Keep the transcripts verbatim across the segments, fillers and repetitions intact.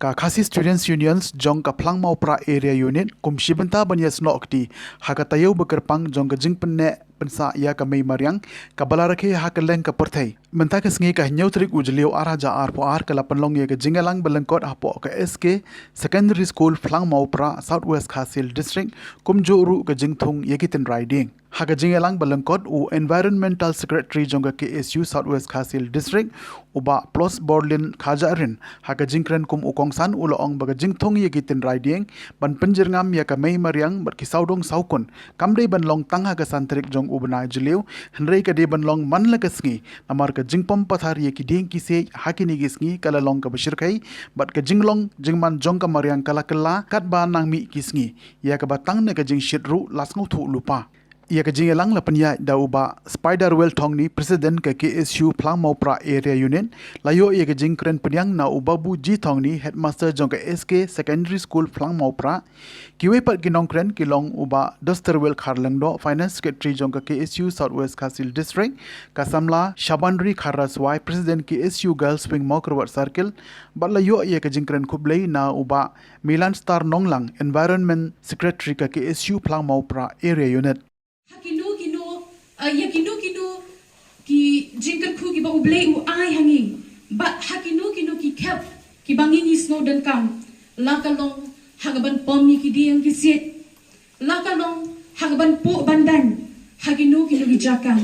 Ka Khasi Students Unions jong ka Phlangmawpra Area Unit kum shi bynta ban ïasnoh kti ha ka taïew ba kyrpang jong ka jingpynneh pynsah ïa ka mei mariang kaba la rakhe ha kylleng ka pyrthei. Mynta ka sngi ka hynñiew tarik u Jylliew ar hajar arphew ar ka la pynlong ïa ka jingïalang ba lyngkot hapoh ka S K Secondary School Phlangmawpra, South West Khasi Hills District, kumjuh ruh ka jingthung ïa ki tynrai dieng. Ha ka jingïalang ba lyngkot, u Environmental Secretary jong ka K S U South West Khasi Hills District, u Bah Plos Borlin Kharjahrin, ha ka jingkren kum u kongsan u la ong ba ka jingthung ïa ki tynrai dieng ban pynjyrngam ïa ka mei mariang bad ki sawdong sawkun kam dei ban long tang ha ka san tarik jong u bnai Jylliew, hynrei ka dei ban long man la ka sngi, namar ka jingpom pathar ïa ki dieng ki siej ha kine ki sngi ka la long kaba shyrkhei, bad ka jinglong jingman jong ka mariang ka la kylla katba nang mih ki sngi, ïa kaba tang na ka jingshit ruh la sngewthuh lypa. Ïa ka jingïalang la pynïaid da u Bah Spiderwell Thongni, President ka K S U Phlangmawpra Area Unit, la ïoh ïa ka jingkren pynïang na u Babu G Thongni, Headmaster jong ka S K Secondary School Phlangmawpra. Kiwei pat ki nongkren ki long u Bah Dosterwell Kharlyngdoh, Finance Secretary jong ka K S U South West Khasi Hills District, ka samla Shabanri Kharaswai, President K S U Girls Wing Mawkyrwat Circle, bad la ïoh ïa ka jingkren khublei na u Bah Milanstar Nonglang, Environment Secretary ka K S U Phlangmawpra Area Unit. Ha kino kino, eh, ïa kino kino ki jingkyrkhu kiba U Blei u ai ha ngi, bad ha kino kino ki khep kiba ngi ngi sngew donkam, la ka long ha kaban pom ïa ki dieng ki siej, la ka long ha kaban puh ban daiñ ha kino kino ki jaka.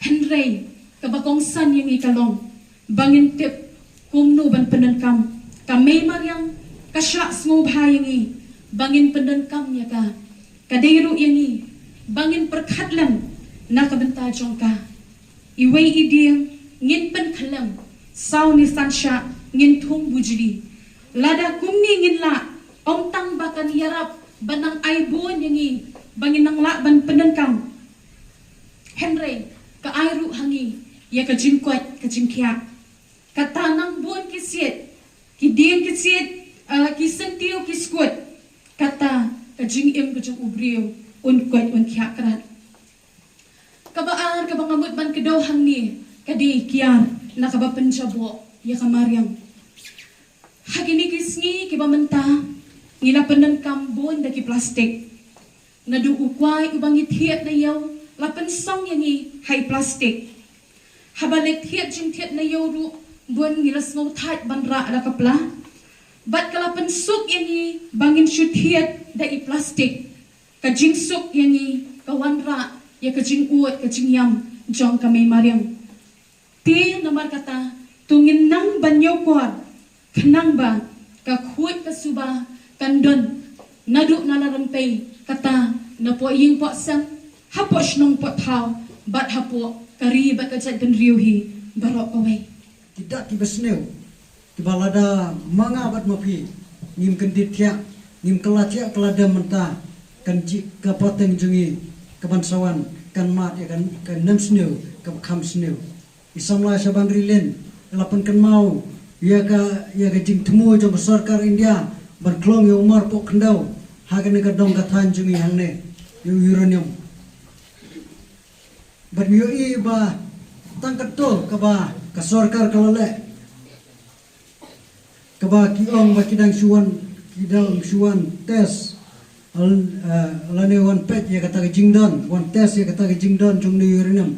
Hynrei kaba kongsan ïa ngi ka long ba ngin tip kumno ban pyndonkam ka mei mariang, ka shah sngewbha ïa ngi ba ngin pyndonkam ïa ka. Ka dei ruh ïa ngi ba ngin pyrkhat lem na ka bynta jong ka. Iwei i dieng ngin pynkhyllem, saw ne san shah ngin thung bujli. Lada kumne ngin lah, ym tang ba kan ïarap ban nang ai bun ïa ngi ba ngin nang lah ban pyndonkam, hynrei ka ai ruh ha ngi ïa ka jingkoit ka jingkhiah. Kata nang bun ki siej, ki dieng ki siej, ah, ki syntiew ki skut, kata ka jingim ka jong u briew un koit un khiah krat. Kaba ar kaba nga mut ban kdew hangne ka dei kiar na kaba pynjaboh ïa ka mariang. Ha kine ki sngi kiba mynta ngi la pyndonkam bun da ki plastik. Naduh u kwai uba ngi thied na ïew la pynsong ïa ngi ha i plastik. Haba leit thied jingthied na ïew ruh bun ngi la sngewthait ban rah da ka pla. Bad ka la pynsuk ïa ngi ba ngin shu thied da i plastik. Ka jingsuk ïa ngi ka wanrah ïa ka jingud ka jingïam jong ka mei mariang. Te namar kata to ngin nang ban ñiewkor khnang ba ka khuid ka suba kan don naduh na la rympei, kata na poh ïing poh sem, hapoh shnong poh thaw, bad hapoh ka ri bad ka jaitbynriew hi baroh kawei. Ki dak kiba sniew kiba lada ma nga bad ma phi ngim kyndit thiah, ngim kylla thiah, ka la dem mynta kan jia ka pateng jong ngi kaban sa wan kan mad ïa ka nemsniew kaba kham sniew. I samla Shabanri Lin i la pynkynmaw ïa ka, ïa ka jingthmu jong ka sorkar India ban khlong ïa u marpoh khyndew ha kane ka dong ka thaiñ jong ngi hangne, ïa u uranium. Bad ngi ïohi ba tang katto kaba ka sorkar ka la leh, kaba ki ong ba ki dang shu wan, ki dang shu wan test, al-, eh, lane wan peit ïa kata ka jingdon, wan test ïa kata ka jingdon jong une u uranium.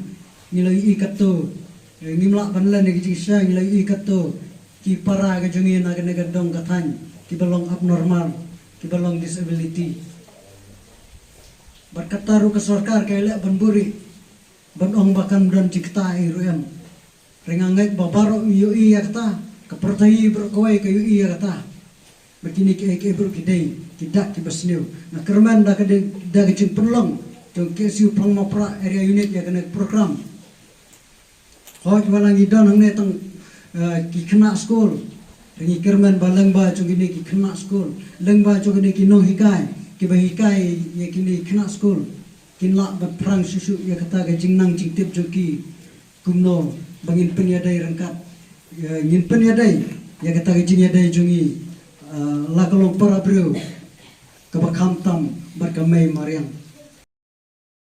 Ngi la ïohi katto, eh, ngim lah ban len ïa ka jingshisha, ngi la ïohi katto ki para ka jong ngi na kane ka dong ka thaiñ kiba long abnormal, kiba long disability. Bad kata ruh ka sorkar ka ïaleh ban buhrieh, ban ong ba kan don jingktah ei ruh em. Hynrei nga ngeit ba baroh ngi ïohi ïa kata, ka pyrthei baroh kawei ka ïohi ïa kata. Ba kine kiei kiei baroh ki dei ki dak kiba sniew. Nga kyrmen da ka dei, da ka jingpynlong jong K S U Phlangmawpra Area Unit ïa kane ka program. Hooid, wat la ngi don hangne tang, eh, ki khynnah skul, hynrei ngi kyrmen ba lyngba jong kine ki khynnah skul, lyngba jong kine ki nonghikai kiba hikai ïa kine ki khynnah skul, kin lah ban phrang shuh shuh ïa kata ka jingnang jingtip jong ki, kumno ba ngin pynïadei ryngkat, eh, ngin pynïadei ïa kata ka jingïadei jong ngi, eh, la ka long para briew kaba kham tam bad ka mei mariang.